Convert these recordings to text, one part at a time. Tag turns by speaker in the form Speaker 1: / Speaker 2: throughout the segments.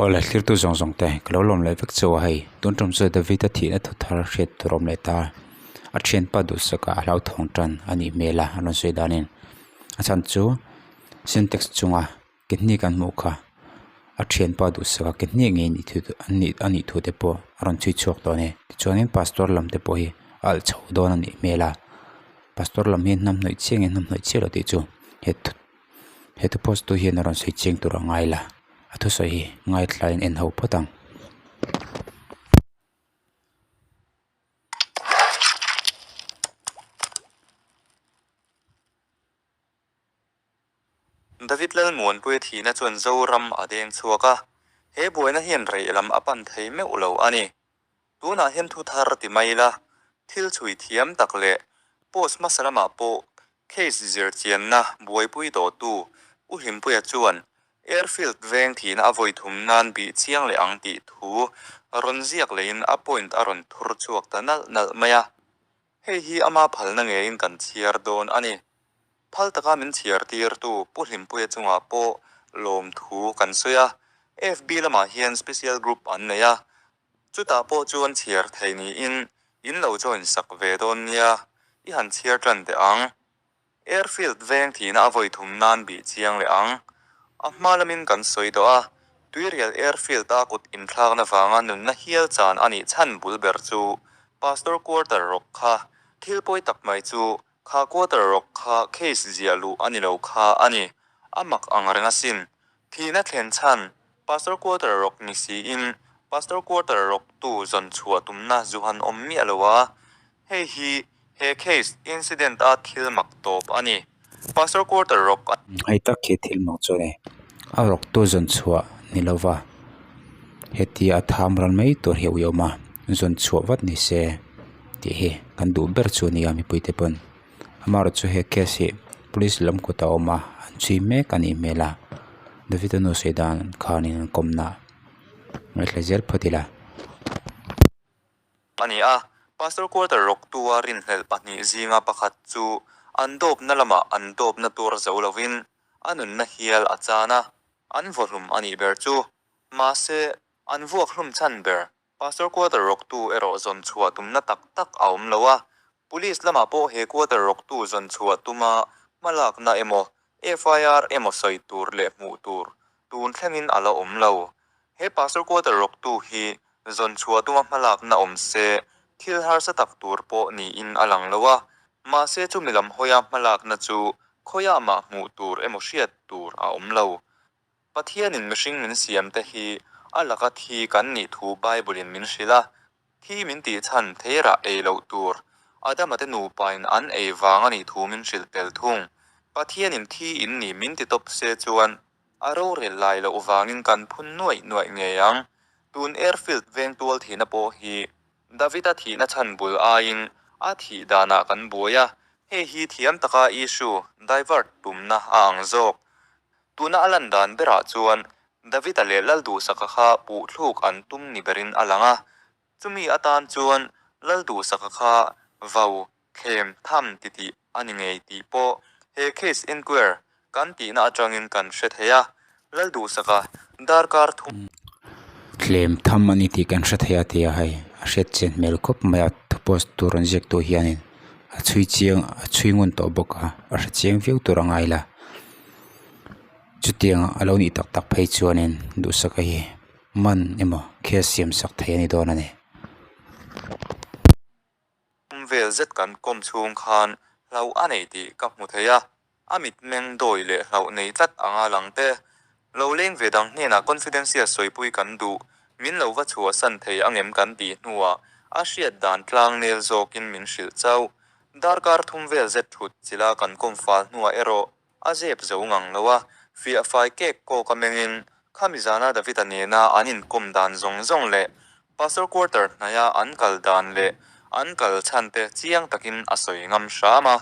Speaker 1: Aw le thlirtu zawng zawng te ka lo lawm leh vek chauh a hei tun tum chu David a thihna thu thar hriat tur a awm leh ta a thianpa duhsakah a hlauthawng tan a nih hmel a an rawn sawi danin a chhan chu syntax chunga ke hnih kan hmuh kha a thianpa duhsaka ke hnih ngei anih thu a nih thu te pawh a rawn chhui chhuak tawh a ni tichuanin pastor lam te pawh hi a alh chho dawn a nih hmel a pastor lam hi hnam hnawih chiah nge hnam hnawih chiah lo tih chu he thu he thu post tu hian a rawn sawi chiang tur a ngai la a thusawi hi ngaithlain en ho phawt ang.
Speaker 2: David Lalmuanpuia thihna chuan Zoram a deng chhuak a, he buaina hian rei lam a pan thei meuh lo a ni. Tunah hian thu thar ti mai ila, thil chhui thiam tak leh post hmasa lamah pawh case zir chianna buaipui tawhtu U Hlimpuia chuan Airfield veng thihna a vawi thum nan bih chiang leh ang tih thu rawn ziak leiin a point a rawn thur chhuak ta nalh nalh mai a. Hei hi ama phalna ngeiin kan chhiar dawn a ni. Phal taka min chhiar tirtu Pu Hlimpuia chungah pawh lawmthu kan sawi a, FB lamah hian special group an nei a, chutah pawh chuan chhiar thei niin in lo join sak ve dawn nia, i han chhiar tan teh ang. Airfield veng thihna a vawi thum nan bih chiang leh ang. A hma lamin kan sawi tawh a, Tuirial Airfield a kut inthlakna vanga nunna hial chan a nih chhan bul ber chu Pastor Quarter rawk kha thil pawi tak mai chu Kha quarter rawk kha case ziah luh a ni lo kha a ni. A mak ang reng asin. Thihna thlen chhan Pastor quarter rawk ni siin Pastor quarter rawk tu zawn chhuah tumna zu han awm miah lo a. Hei hi he case incident a thil mak tawp a ni. Pastor quarter rawk a.
Speaker 1: Hei tak khi thil mak chu a ni. A rawk tu zawn chhuah ni lova hetia a tham ral mai tur hi a ui awm a, zawn chhuah vat ni se. Tih hi kan duh ber chu a ni a mipuite pawn amaherawh chu he case hi police lam kut a awm a an chhui mek a nih hmel a David a nu sawi dan khanin an kawmna ngaithla zel phawt ila.
Speaker 2: A ni a, Pastor Quarter rawktu a rinhlelh pahnih zinga pakhat chu an dawpna lamah an dawpna tur zo lovin a nunna hial a chan a, an vawhlum a nih ber chu. Mahse, an vuak hlum chhan ber Pastor quarter rawktu erawh zawn chhuah tumna tak tak a awm lo a, Police lamah pawh he quarter rawktu zawn chhuah tuma hmalakna emaw FIR emaw sawi tur leh hmuh tur tun thlengin a la awm lo. He Pastor quarter rawktu hi zawn chhuah tuma hmalakna awm se thil harsa tak tur pawh niin a lang lo a, mahse chumi lam hawia hmalakna chu khawiah mah hmuh tur emaw hriat tur a awm lo. Pathianin mihring min siamte hi a laka thi kan nih thu Bible-in min hrilh a, thi min tih chhan theirah ei loh tur Adama te nupain an ei vang a nih thu min hrilh tel thung. Pathianin thi in ni min ti tawp se chuan a rorel lai loh vangin kan phun nuaih nuaih ngei ang. Tun airfield veng tual thihna pawh hi David-a thihna chhan bul aiin a thih danah kan buai a, hei hi thiam taka issue divert tumna a ang zawk. Tuna a lan dan berah chuan David-a leh Lalduhsaka kha puhthluk an tum ni berin a lang a, chumi atan chuan Lalduhsaka kha vau thlem tham titih a ni ngei tih pawh he case inquire kan tihna atangin kan hre thei a, Lalduhsaka darkar thum.
Speaker 1: Thlem tham a ni tih kan hre thei a tia hei a hriat chian hmel khawp mai a thu post tur an ziak tu hianin a chhui chiang a chhui ngun tawh bawk a a hre chiang viau tur a ngai la. Chutiang a lo nih tak tak phei chuanin duhsaka hi man emaw case siam sak thei a ni dawn a ni.
Speaker 2: Kum vel zet kan kawm chhung khan hlauh a nei tih ka hmu thei a, a mitmeng dawi leh hlauh nei tlat anga lang te. Lo leng ve dang hnenah confidential sawipui kan duh, min lo va chhuahsan thei angem kan tih hnuah a hriat dan tlang nel zawkin min hrilh chauh. Darkar thum vel zet thut chila kan kawm fal hnuah erawh A zep zo ngang lo a, fiah fai kek kawk a mengin khami zana David-a nena an inkawm dan zawng zawng leh Pastor Quarter hnaia an kal dan leh an kal chhan te chiang takin a sawi ngam hram a.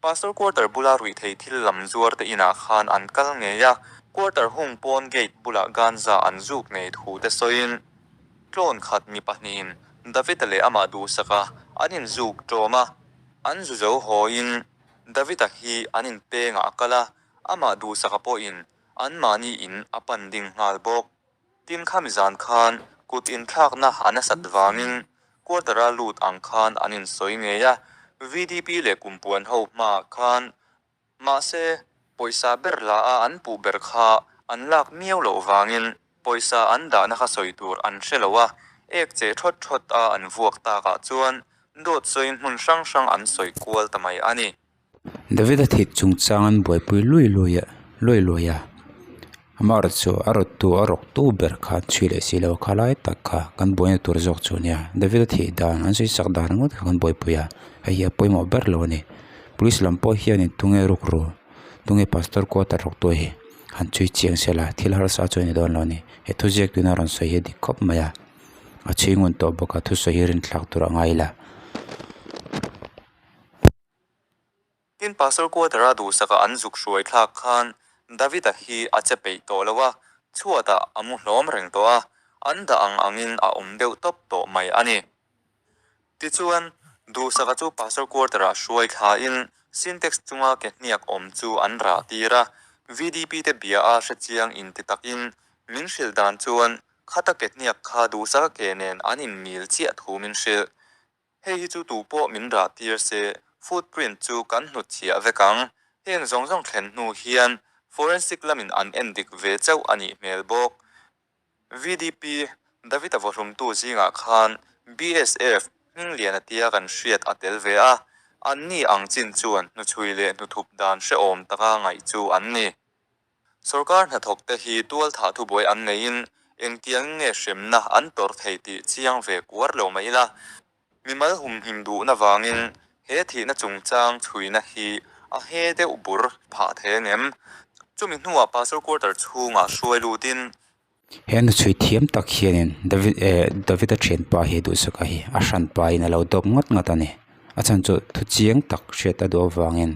Speaker 2: Pastor Quarter bula ruihthei thil lam zuar te inah khan an kal ngei a, Quarter hung pawn gate bulah ganza an zuk ngei thu te sawiin tlawn khat mi pahnihin David-a leh amah duhsaka an inzuk ṭawm a, an zu zo hawiin David-a hi an inpengah a kal a, amah duhsaka pawhin anmahni in a pan ding nghal bawk. Tin khami zan khan kut inthlakna a nasat vangin quarter-a lut ang khan an insawi ngei a, VDP leh kumpuan ho hmaah khan Mahse, pawisa ber la a an puh ber kha an lak miau loh vangin pawisa an dahna kha sawi tur an hre lo a, ek cheh thawt thawt a an vuak takah chuan dawt sawiin hmun hrang hrang an sawi kual ta mai a ni.
Speaker 1: David-a thih chungchang an buaipui lui lui a luai luai a, amaherawhchu chu a rawttu a rawktu ber kha an chhui leh si lo a, kha lai tak kha kan buaina tur zawk chu a nia. David-a thih dan an sawi sak dan ringawt kha kan buaipui a, hei hi a pawimawh ber lo a ni. Police lam pawh hianin tunge rukru tunge pastor quarter rawktu hi han chhui chiang se la thil harsa chu a ni dawn lo a ni. He thuziak tuna rawn sawi hi a dik khawp mai a, a chhui ngun tawh bawk a thusawi hi rinthlak tur a ngai la.
Speaker 2: Tin, Pastor Quarter-a duhsaka an zuk hruai thlak khan David-a hi a che peih tawh lo a, chhuatah a mu hlawm reng tawh a, an dah ang angin a awm deuh tawp tawh mai a ni. Tichuan, duhsaka chu Pastor Quarter-a hruai thlain Sintex chunga ke hniak awm chu an rah tir a, VDP te bia a hrechiang inti takin min hrilh dan chuan khata ke hniak kha duhsaka ke nen an inmil chiah thu min hrilh. Hei hi chu tu pawh min rah tir se, footprint chu kan hnutchhiah vek ang. Heng zawng zawng thlen hnu hian forensic lamin an en dik ve chauh a nih hmel bawk. VDP, David-a vawhlumtu zingah khan BSF Hmingliana tia kan hriat a tel ve a, anni ang chin chuan hnuchhui leh hnuthup dan hrehawm taka ngaih chu an ni. Sorkar hnathawkte hi tualthah thubuai an neiin engtiang nge hremna an tawrh thei tih chiang ve kuar lo mai ila. Mimal humhim duhna vangin he thihna chungchang chhuina hi a he deuh bur phah thei angem? Chumi hnuah Pastor Quarter chhungah hruai lutin
Speaker 1: He nuchhui thiam tak hianin David eh David-a thianpa hi duhsaka hi a hran pahin a lo dawp ngawt ngawt a ni. A chhan chu thu chiang tak hriat a duh avangin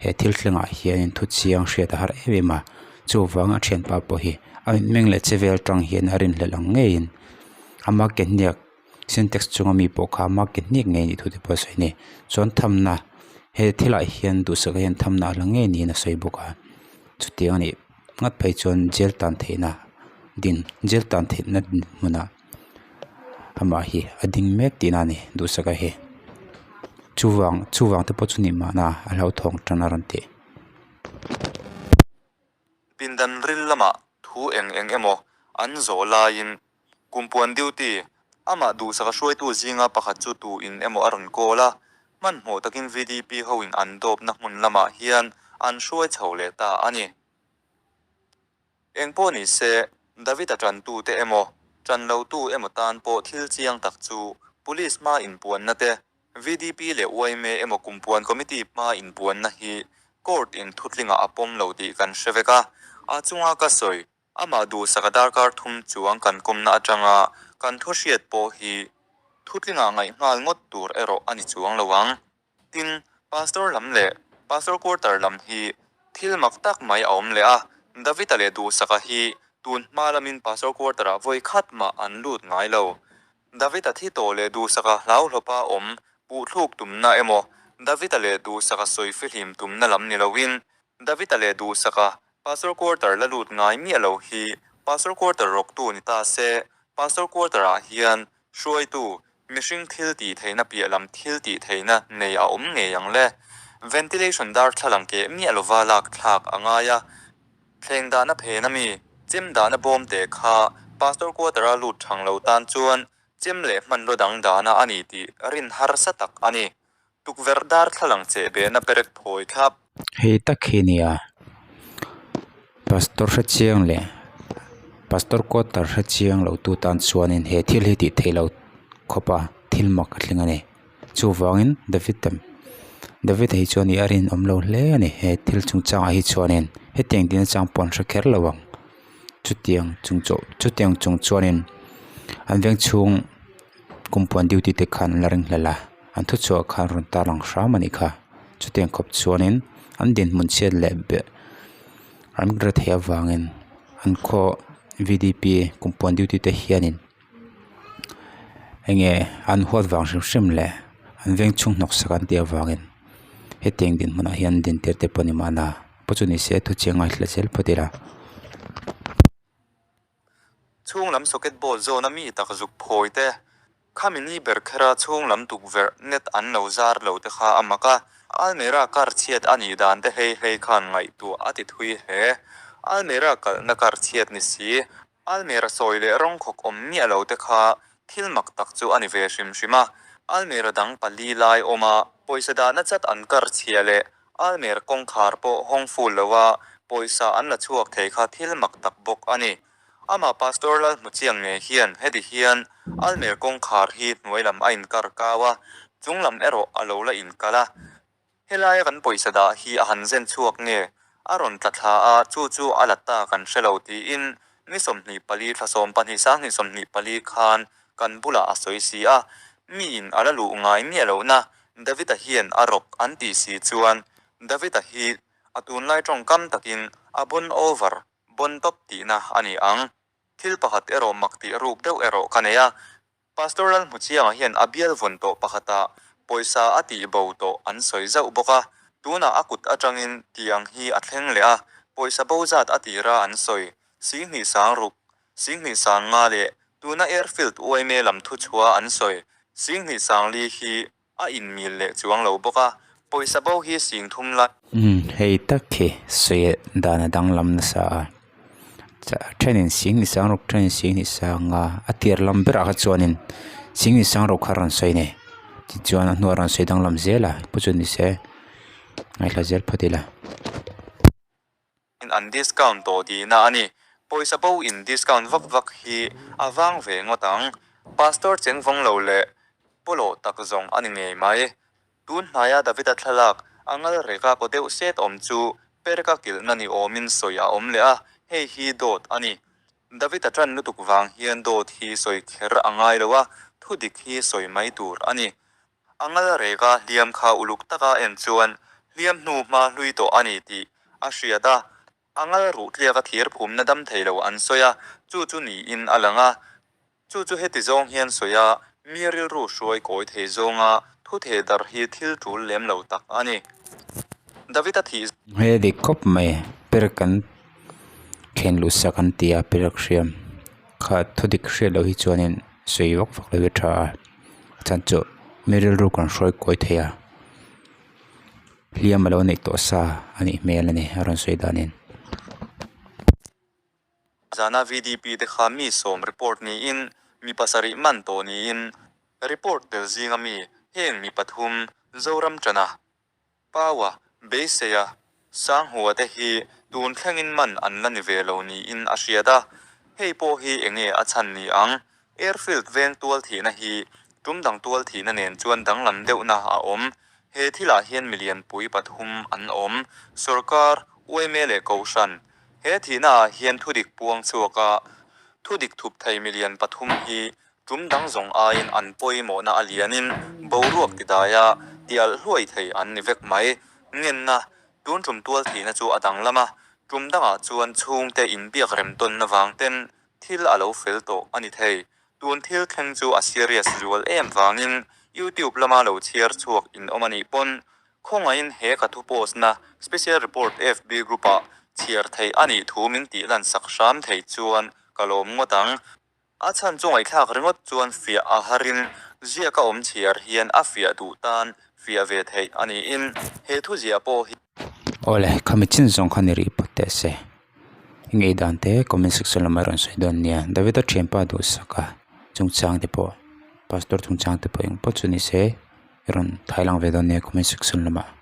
Speaker 1: he thil thlengah hianin thu chiang hriat a har em em a. Chuvang a thianpa pawh hi a mitmeng leh che vel tang hian a rinhlelh ang ngeiin ama ke hniak Sintex chunga mi pawh kha ama ke hniak ngei anih thu te pawh a sawi a ni. Chuan thamna he thilah hian duhsaka hian thamna a la ngei niin a sawi bawk a. Chutiang a nih. Nghat phei chuan jail tan theihna din jail tan theihna hmunah amah hi a ding mek tihna a ni duhsaka hi chuvang chuvang te pawh chu ni mahna a hlauthawng tan a rawn ti.
Speaker 2: Pindan ril lamah thu eng eng emaw an zawh laiin Kumpuan duty amah duhsaka hruaitu zinga pakhat chu tu in emaw a rawn call a, hmanhmawh takin VDP hoin an dawpna hmun lamah hian an hruai chho leh ta a ni. Eng pawh ni se, David-a tantute emaw, tan lotu emaw tan pawh thil chiang tak chu Police hma inpuanna te, VDP leh yma emaw Kumpuan Committee hma inpuanna hi Court in thutlingah a pawm lo tih kan hre vek a, a chunga ka sawi Amah duhsaka darkar thum chuang kan kawmna atanga kan thu hriat pawh hi thutlingah ngaih nghal ngawt tur erawh a ni chuang lo ang. Tin, Pastor lam leh Pastor Quarter lam hi thil mak tak mai a awm leh a, David-a leh Duhsaka hi tun hma lamin Pastor Quarter-ah vawi khat mah an lut ngai lo. David-a thi tawh leh Duhsaka hlauhlawpa awm puhthluk tumna emaw, David-a leh Duhsaka sawi fihlim tumna lam ni loin David-a leh Duhsaka Pastor Quarter la lut ngai miah lo hi Pastor Quarter rawktu ni ta se, Pastor Quarter-ah hian hruaitu, mihring thil tih theihna piah lam thil tih theihna nei a awm ngei ang le. Ventilation darthlalang keh miah lova lak thlak a ngai a, thleng dahna phen ami, chem dahna bawm te kha Pastor Quarter-a lut thang lo tan chuan chem leh hmanraw dang dahna a ni tih rin harsa tak a ni. Tukverh darthlalang cheh behna perek phawi thlap.
Speaker 1: Hei tak hi nia pastor hrechiang leh pastor quarter hrechiang lo tu tan chuanin he thil hi tih theih loh khawp a thil mak a thleng a ni chuvangin David a David a hi chuan ih a rinawm lo hle a ni he thil chungchangah hi chuanin hetiang dina chang pawh an hre kher lo ang chutiang chung chawh chutiang chung chuanin an veng chhung. Kumpuan duty te khan an la ring hlel a an thuchhuah khan rawn tar ang hram a nih kha chutiang khawp chuanin an dinhmun chhiat leh beh an re theih avangin an khaw v d p kumpuan duty te hianin enge an huat vang hrim hrim leh an veng chhung hnawk sak an tih avangin hetiang dinhmunah hian an din tir te pawh a ni mahna pawh chu ni se thuchiang a hle zel phawt ila.
Speaker 2: Chhung lam socket board zawna mi tak zuk phawi te, Khami ni ber khera chhung lam tukverh net an lo zar lo te kha a mak a, Almera kar chhiat a nih dan te hlei hlei khan ngaihtuah a ti thui hle. Almera kalhna kar chhiat ni si, Almera sawi leh rawng khawk awm miah lo te kha thil mak tak chu a ni ve hrim hrim a. Almera dang pali lai awm a, pawisa dahna chat an kar chhia leh Almera kawngkhar pawh hawng ful lo a, pawisa an la chhuak thei kha thil mak tak bawk a ni. Amah Pastor Lalhmuchiang ngei hian heti hian Almer kawngkhar hi hnuai lam a inkar kau a, chung lam erawh a lo la inkal a. Helaia kan pawisa dah hi a han zen chhuak nge a rawn tla thla a, chu chu a la ta kan hre lo tiin ni 24 thla 12 2024 khan kan bulah a sawi si a. Miin a la luh ngai miah lohna David-a hian a rawk an tih si chuan David-a hi a tunlai tawngkam takin a bon over Bon tawp tihna a ni ang. Thil pakhat erawh mak tih ruk deuh erawh ka nei a. Pastor Lalhmuchianga hian a bial vawn tawh pakhatah pawisa a tih bo tawh an sawi zauh bawk a. Tunah a kut atangin tiang hi a thleng leh a, pawisa bo zat a tira an sawi 2000 sang ruk, 2000 sang nga leh tuna Airfield yma lam thuchhuah an sawi 2000 sang li hi A inmil leh chuang lo bawk a, pawisa bo hi 3000 lai.
Speaker 1: Umm hei tak khi sawi dan a danglam nasa a, thenin 2000 sang ruk thenin 2000 sang nga a tir lam berah kha chuanin 2000 sang ruk kha a rawn sawi a ni tichuan a hnuah a rawn sawi danglam zel a pu chu ni se ngaithla zel phawt ila.
Speaker 2: An discount tawh tihna a ni. Pawisa bo in discount vak vak hi a vang ve ngawt ang. Pastor cheng vawng lo leh pawlawh tak zawng a ni ngei mai. Tun hnaia Davida thlalak a ngal reka kaw deuh set awm chu perka kilhna ni awmin sawi a awm leh a, hei hi dawt a ni. Davida tan lutuk vang hian dawt hi sawi kher a ngai lo a, thudik hi sawi mai tur a ni. A ngal reka hliam kha uluk taka en chuan hliam hnu hma hlui tawh a ni tih a hriat a, a ngal ruh tliaka thir phumna dam thei lo an sawi a, chu chu niin a lang a. Chu chu heti zawng hian sawi a, mi rilru hruai kawi thei zawnga thu theh darh hi thil tul lem lo tak a ni. David a thih.
Speaker 1: He dik khawp mai, per kan then luh sak an ti a, perek hriam kha thu dik hriat loh hi chuanin sawi vak vak lo hi a tha a. A chhan chu mi rilru kan hruai kawi thei a hliam a lo neih tawh sa a nih hmel a ni a rawn sawi danin.
Speaker 2: Zana VDP te kha mi sawm report niin mi pasarih man tawh niin report tel zinga mi heng mi pathum Zoram tana Paua, Beiseia, Sanghua te hi tun thlengin man an la ni ve lo niin a hriat a, hei pawh hi enge a chhan ni ang? Airfield veng tual thihna hi tum dang tual thihna nen chuan danglam deuhna a awm. He thilah hian milianpui pathum an awm, Sorkar, yma leh Kohhran. He thihna ah hian thudik puang chhuak a, thudik thup thei milian pathum hi Tum dang zawng aiin an pawimawhna a lianin boruak ti daia ti alh hluai thei an ni vek mai. Ngenna, tun tum tual thihna chu a danglam a, tum dangah chuan chhungte inbiak rem tawnna vang ten thil a lo fel tawh a ni thei. Tun thil thleng chu a serious zual em vangin YouTube lama lo chhiar chhuak in awm a nih pawn khawngaihin he ka thu post na special report FB group ah chhiar theih a nih thu min tih lan sak hram thei chuan ka lawm ngawt ang. A chhan chu ngaihthlak ringawt chuan fiah a harin ziaka awm chhiar hian a fiah duh tan fiah ve theih a niin he thu ziah pawh hi.
Speaker 1: Awle, khami chin zawng kha ni rih phawt teh se. I ngeidan te comment section lamah rawn sawi dawn nia. David-a thianpa duhsaka chungchang te pawh pastor chungchang te pawh engpawh chu ni se i rawn thai lang ve dawn nia comment section lamah.